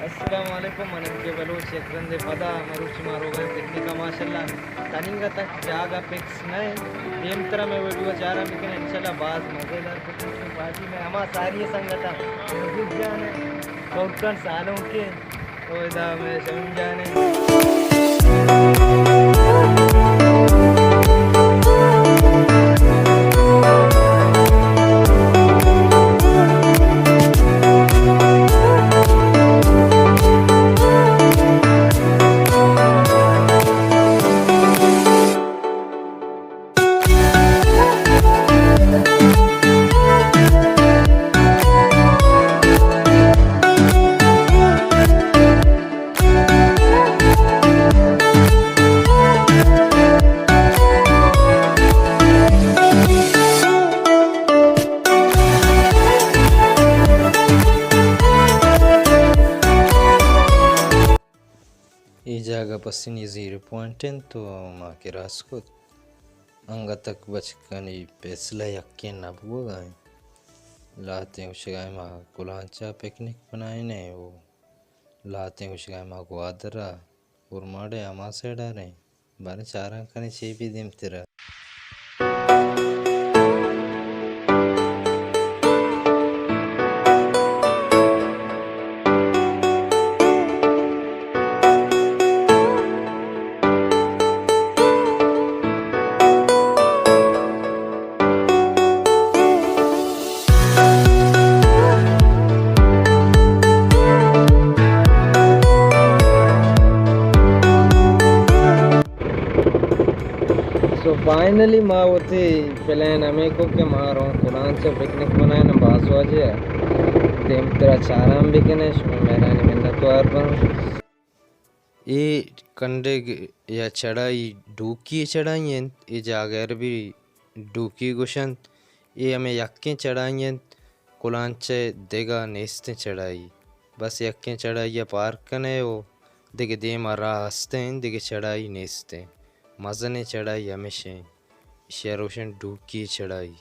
السلام علیکم، من ایم کے بلوچ، یک رندے پدا مروچی ما روگاں پکنک ءَ، ماشاءاللہ تننگا تک جاگہ فکس نہ ایں، دیمترا مئے ویڈیو چاران بکن، انشاءاللہ باز مزیدار پکنک پارٹی مئے ہما ساری سنگتاں، مجید جان ایں، فرقان سالونکے، او ادا مئے شمیم جان ایں۔ اے جاگہ پسنی زیرو پوائنٹ انت تو ما کراس کت۔ انگتک بچکانی پیسلہ یکیں نہ بوگا انت۔ لہتیں گوشگا انت ما کلانچا پکنک بنائینیں و لہتیں گوشگا انت ما گوادرا، اورماڑے ہما سائیڈا رئیں۔ باریں چاران کنیں چے بی دیمترا۔ سو فائنلی ما وتی پلان ہمے کو کہ ما روں کلانچ ءَ پکنک بنائیناں باز واجہ ءَ۔ دیمترا چاران بکنیں، شمئے مہرانی منتوار باں۔ اے کنڈگ یا چڑھائی ڈوکی چڑھائی انت، اے جاگہ ءَ را بھی ڈوکی گوشنت۔ اے ہمے یکیں چڑھائی انت، کلانچ ءِ دگہ نیستیں چڑھائی۔ بس یکیں چڑھائی ءَ پار کنئے و دگہ دیما راہ ہستیں، دگہ چڑھائی نیستیں۔ مزنیں چڑھائی ہمیش انت۔ ایشی ءَ را گوشنت ڈوکی چڑھائی۔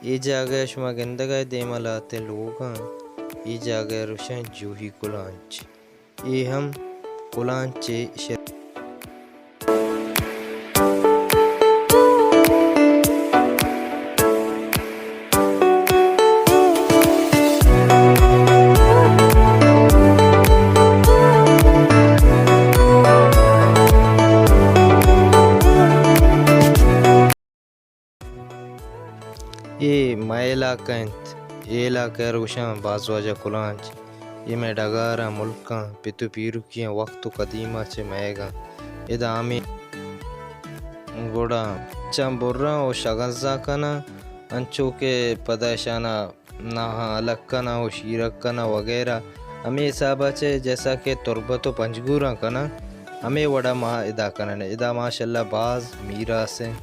اے جاگہ ءَ شما گندگ ءَ دیما لہتیں لوگاں، اے جاگہ ءَ را گوشنت جوہی کلانچ۔ اے ہم کلانچ ءِ شر۔ اے مئے علاقہ انت۔ اے علاقہ ءَ را گوشاں باز واجہ کلانچ۔ اے مئے ڈگاراں، ملکاں، پت ءُ پیرکیاں، وقت ءُ قدیما چہ مئیگاں۔ ادا ہمے گڑا چم براں ءُ شگنزا کناں، انچو کہ پدا اشانا ناہاں الگ کناں ءُ شیرگ کناں وغیرہ۔ ہمے حساب ءَ چہ جیسا کہ تربت ءُ پنجگوراں کناں، ہمے وڑا ما ادا کنن۔ ادا ماشاءاللہ باز میراث انت،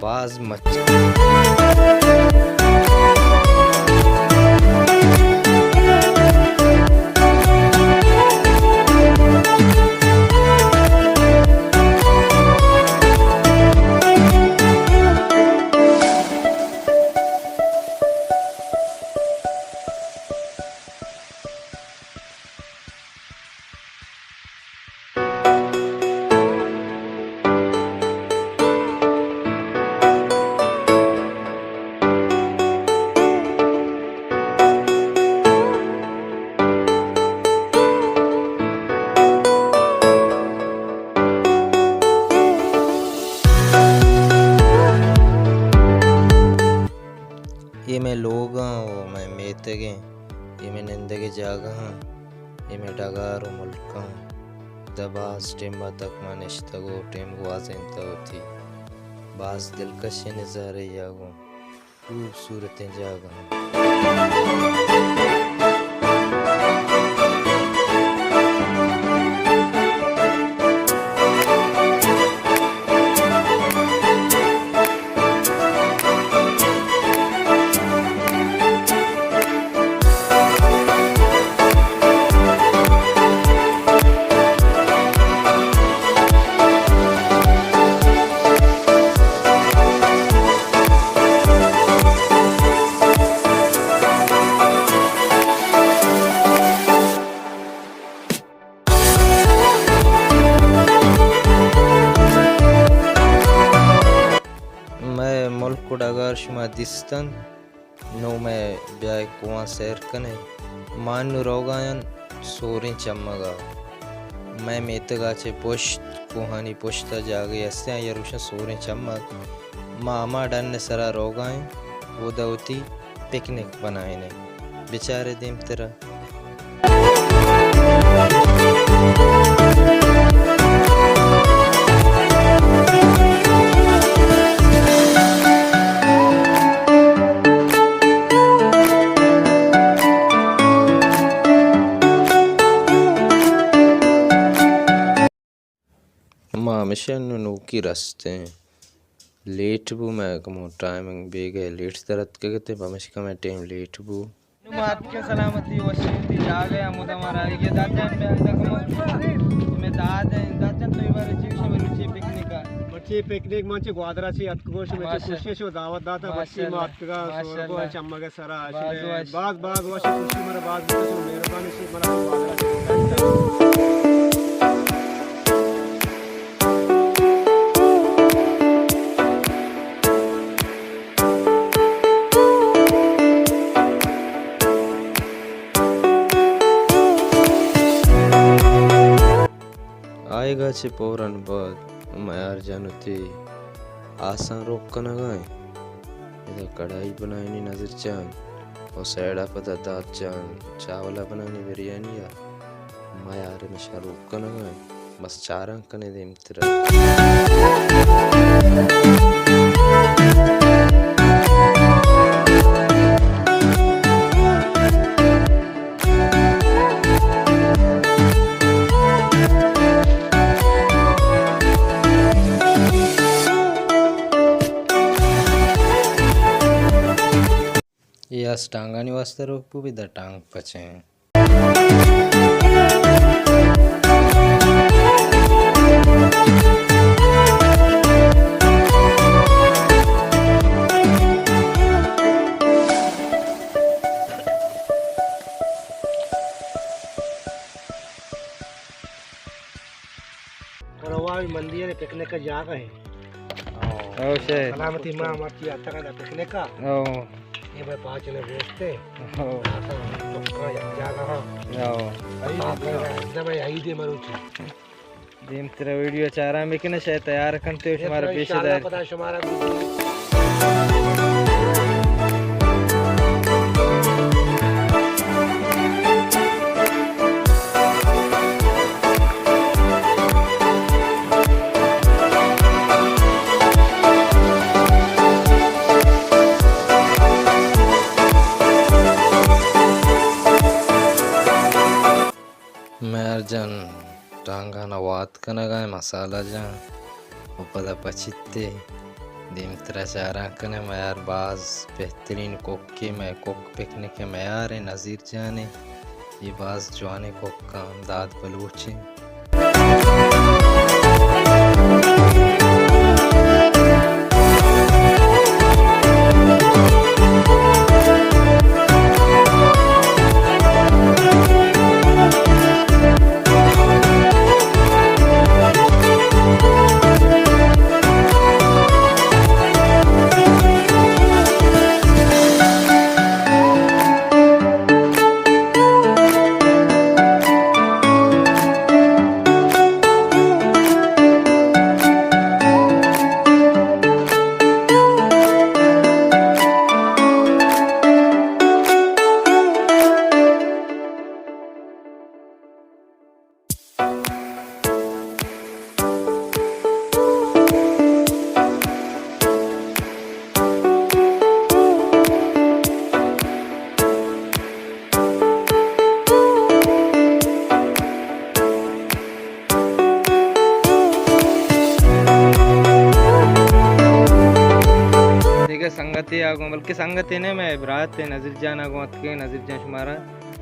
باز مچ۔ نشتگیں۔ اے مئے نندگ ءِ جاگہ اَنت، اے مئے ڈگار ءُ ملک اَنت۔ داں باز ٹیم ءَ تک ما نشتگ ءُ ٹیم گوازینتگ وتی۔ باز دلکشیں نظارہ یے اَنت گوں۔ خوبصورتیں جاگہ اَنت۔ مئے ملک ءُ ڈگار شما دیست اَنت، نوں مئے بیائے کوہاں سیر کنیں۔ ما انوں روگ ءَ ایں سوریں چمگ ءَ۔ مئے میتگ ءَ چہ پشت، کوہانی پشت ءَ جاگہے ہستیں، آئی ءَ را گوش اَنت سوریں چمگ۔ ما ہما ڈن ءِ سرا روگ ءَ ایں، اودا وتی پکنک بنائینیں۔ بچارے دیمترا۔ ما ہمیشہ انوں نوکی رستیں۔ لیٹ بو، مئے کمو ٹائمنگ بیگہ لیٹ تر اتکگ اتیں، پمشکا مئے ٹائم لیٹ بو۔ ما اتکیں سلامتی وشی وتی جاگہ ءَ، ہمودا ما رہگی دات جان بیا اتکگ ما۔ مئے داد ءَ دات جان تو اے بارے چی گوشے، مروچی پکنک ءَ؟ مرچی پکنک من چہ گوادر ءَ چہ اتکگوں، شمے چہ ماشاءاللہ۔ خوشی شو دعوت داتا، مرچی ما ماشاءاللہ۔ اتکگاں ماشاءاللہ۔ سورگو ءِ چمگ ءِ سرا، باز شمے وش۔ باز باز وش، خوشی مارا باز بوتا، شمے مہربانی شی منا گوادر ءَ چہ آئیگا چہ پوران بعد میار جان وتی آساں روک کنگا ایں۔ ادا کڑائی بنائینی نظر جان، او سائیڈا پدا داد جان چاولا بنائینی بریانی ءَ۔ میار ہمیشہ روک کنگا ایں۔ بس چاراں کنے دیم اے اس ٹانگانی واسطہ روک بو، بدا ٹانگ پچیں۔ کرواوی مندی ءِ پکنک ءِ جاگہ ایں۔ او شے۔ سلامتی ما مرچی اتکگاں دا پکنک ءَ۔ او۔ اے بھائی پاچنے دوستے۔ او۔ آساں چکاں یک جاگہ ہاں۔ او۔ عید ءِ، عید ءِ مروچی۔ دیم ترا ویڈیو چاراں بکنے، شے تیار کنتے، شمارا پیش دار۔ پدا شمارا میار جان ٹانگانا وات کنگا ایں، مسالہ جان و پدا پچیتے۔ دیمترا چاراں کنے، میار باز بہترین کوکے، مئے کوک پکنک ءِ میار ایں، نذیر جان ایں۔ اے باز جوانیں کوکاں، داد بلوچ ایں۔ آ گوں، بلکہ سنگتے نہ، مئے برات نظیر جان آ گوں اتکیں۔ نظیر جان شمارا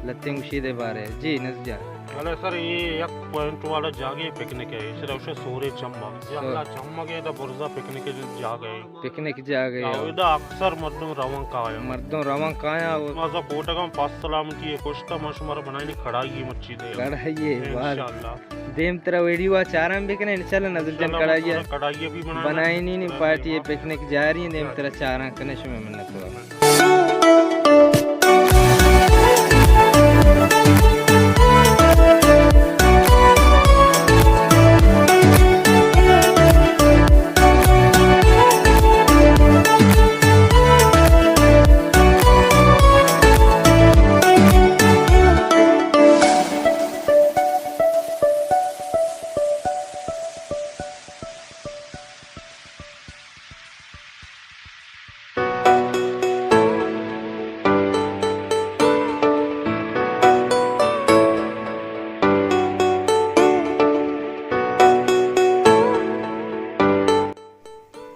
لتیں گوشی دے بارے۔ جی نظیر جان۔ بلے سر، یہ یک پوائنٹ والا جاگہ پکنک ہے، اس طرح اسے سورے چمک، یہ سو- اللہ چمک ہے، دا برزا پکنک جاگہ ہے۔ پکنک جاگہ ہے۔ آ، ادا اکثر مردم روان کایا۔ مردم روان کایا۔ مزہ کوٹگاں پاس سلامتی ہے، کشتا ما شمارا بنائیں کڑائی مرچی دے۔ کڑائی ہے، واہ۔ انشاءاللہ۔ دیم ترا ویڈیو آ چاران بکنے، انشاءاللہ نظیر جان انشاءاللہ کڑائی ہے۔ کڑائی بھی بنائیں۔ بنائیں نی، نی پارٹی ہے، پکنک جاری ہیں، دیم ترا چاران کنے، شمے منت وار۔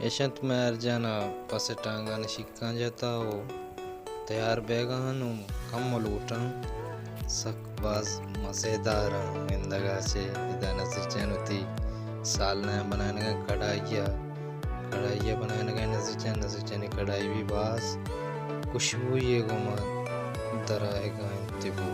اش انت مہر جان ءَ پس ءِ ٹانگانی شیکاں جتا ءُ تیار بیگ ءَ انت ءُ کمو لوٹاں۔ سک باز مزیدار انت گندگ ءَ چہ ادا نزیک جان وتی سالناں بنائینگ ءَ کڑائی ءَ، کڑائی ءَ بنائینگ ءَ نزیک جان، نزیک جانی کڑائی بھی باز خوشبوئی ءَ گوما در آیگ ءَ انت۔ تبو۔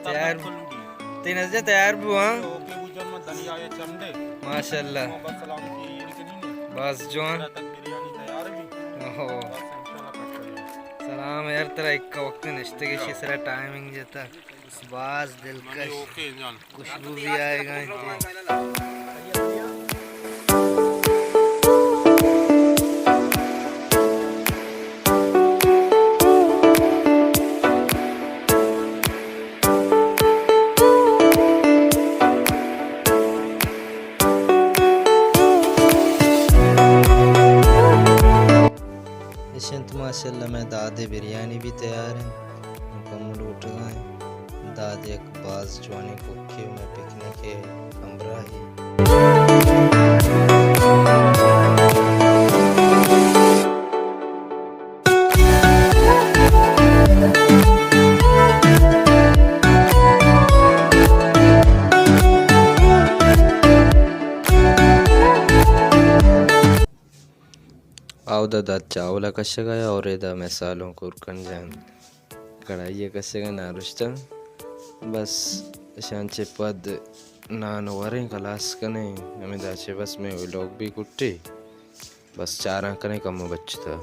تیار۔ تئی نزدیک تیار بو، ہاں؟ اوکے بو جان، من دنیا آیا چم دے۔ ماشاءاللہ۔ محبت سلامتی ایر کنی نے۔ بس جوان۔ تک بریانی تیار بھی۔ اوہو۔ بس انشاءاللہ کٹ کریں۔ سلام یار، ترا ایک وقت نشتگی شی سرا ٹائمنگ جتا۔ باز دلکش۔ منی اوکے جان۔ خوشبو بھی آئے گا انت۔ اش انت ماشاءاللہ، مئے دادے بریانی بھی تیار انت۔ کم لوٹگا انت۔ داد یک باز جوانیں کوکے ءُ مئے پکنک ءِ ہمراہی۔ اودا داد چاول ءَ کشگ ءَ یا اور ادا مئے سالونک ہورکن جان کڑائی ءَ کشگ ءَ نارشتہ۔ بس اشاں چہ پد نان وریں کلاس کنیں، ہمدا چہ بس مئے ولاگ بھی کٹے، بس چاراں کنیں کمو بچتا۔